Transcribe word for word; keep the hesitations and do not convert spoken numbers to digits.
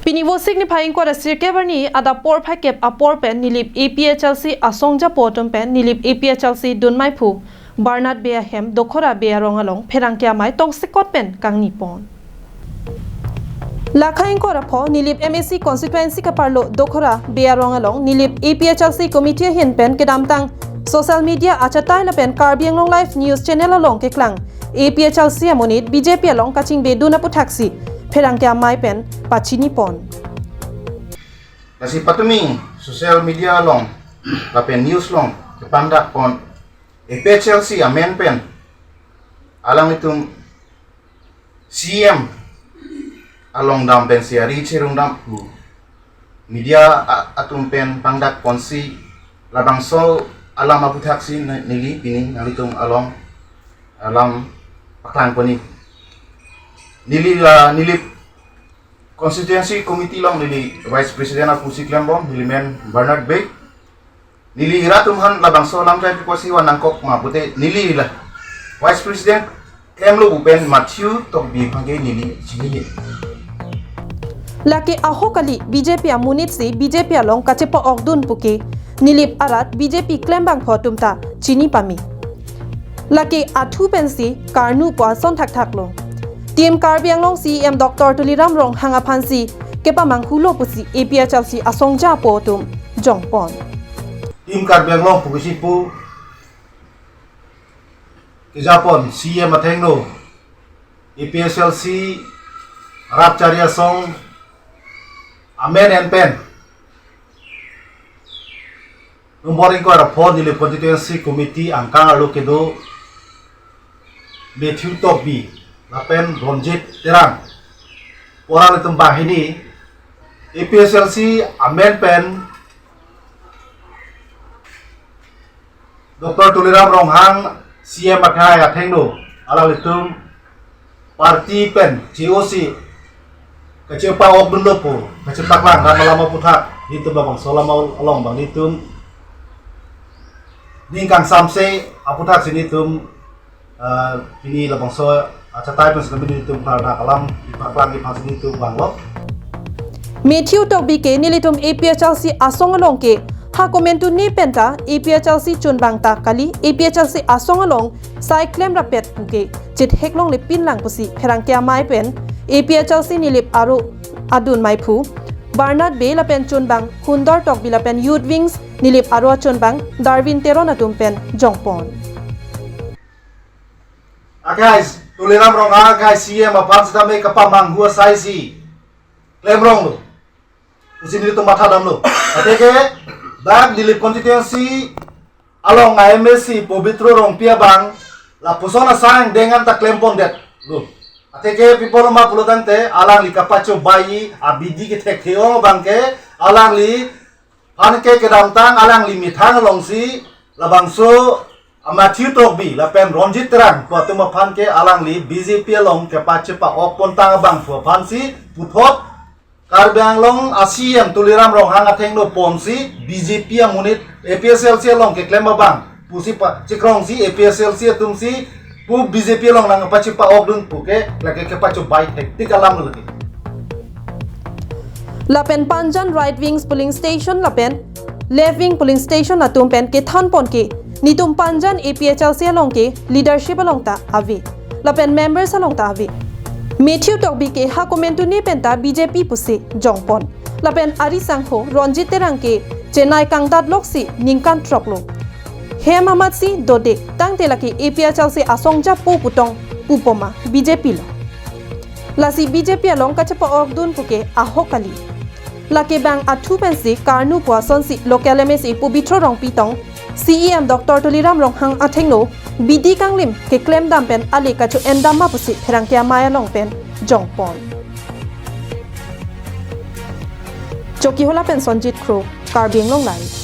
Pini Vosik niphai ingkoi ra sirkep arni adap porphai kep apor pen Nilip A P H L C asong japo atum pen Nilip A P H L C dunmaiphu Barnard Bey ahem Dokhora Bey arong along pherangke amei tongsekot pen kangni pon. Lakha ingkoi ra pho Nilip M A C constituency kaparlo Dokhora Bey arong along Nilip A P H L C committee ahin pen kedamtang social media achatai lapen Karbi Anglong Live News Channel along keklang A P H L C amonit B J P along kachingbedun aputhaksi pherangke amei pen pachini pon. Lasi patumi social media along lapen news along kepangdak pon A P H L C amen pen alanglitum C M along dam pensi ari cherung dam pu media a- atum pen pangdak ponsi labangso alam aputhaksi ne- neli pini nanglitum along alam paklang poni. Neli la Nilip constituency committee along neli vice president apusi klembom, neli men Barnard Bey. Neli rat atum aphan labangso alam try pi pusi van nangkok ma pute neli la vice president klemlo pu pen Matthew Tokbi aphan ke neli chinine. Lake ahok kali B J P amonit si B J P along kachepa-okdun puke Nilip arat B J P klembangpho atum ta chini pame. Lake athu pensi karnu pu ason thakthak lo. Team Karbi Anglong C E M Doctor Tuliram Ronghang aphansi kepamanghulo pusi A P H L C asong japo atum jongpon. Team Karbi Anglong pusi pu kejapon C E M athengno A P H L C rat chari asong amen en pen nombor ingkoi ra pho Nilip constituency committee angkang arlo kedo Matthew Tokbi lapen Ronjit Terang pu alanglitum banghini A P H L C amen pen Doctor Tuliram Ronghang C E M akhai athengno alanglitum party pen C O C kachepa-okdunlo pu kachepaklang ram alam aputhak nelitum labangso alam along bang nelitum ning kangsamse aputhaksi nelitum ah, pini labangso achatai pen sitame nelitum parda alam ipaklang iphan si nelitum vanglo. Matthew Tokbi ke nelitum A P H L C asong along ke ha komantu ni penta A P H L C chunbang ta kali, A P H L C asong along sai klem rapet puke chethek longle pinlang pusi pherangke amei pen A P H L C Nilip aro adunmaiphu Barnard Bey lapen chunbang Hundor Tokbi lapen Youth Wings Nilip aro achunbang Darwin Teron atum pen jongpon. Akhai Tuliram Ronghang akhai C E M aphan sitame kapamanghu asai si klemrong lo. Pusi nelitum matha damlo. Athe ke dak Nilip constituency along a M A C Pobitro Rongpi abang lapuson asai angdeng an ta klempondetlo. Athe ke pi apotlo ma pulotangte alangli kapachobai abidi kethek theong abang ke alangliphan ke kedamtang alangli methang alongsi labangso a Matthew Tokbi lapen Ronjit Terang pu atum aphan ke alangli B J P along kepachepa-okpontang abangphu aphansi puthot Karbi Anglong a C E M Tuliram Ronghang athengno ponsi B J P amonit A P H L C along keklem abang pusi pachikrongsi A P H L C atumsi pu B J P along nangpachepa-okdun puke lake kepachobai thektik alam lake. Lapen Panjan Right Wings Polling Station lapen Left Wing Polling Station atum pen kethanpon ke nelitum Panjan A P H L C along ke leadership along ta ave lapen members along ta ave. Matthew Tokbi ke ha komantu ni penta B J P pusi jongpon. Lapen ari sangho Ronjit Terang ke Chennai kangdat loksi ningkan throk lo. Hem amatsi dode tangte lake A P H L C asong japo putong pupoma B J P lo. Lasi B J P along kachepa-okdun puke ahok kali. Lake bang athu pensi karnu pu asonsi local M A C Pobitro Rongpi tong C E M Doctor Tuliram Ronghang athengno bidi kanglim keklem dam pen ale kacho-en dam ma pusi pherangke amei along pen jongpon. Chokihola pen Sonjit Kro, Karbi Anglong Live.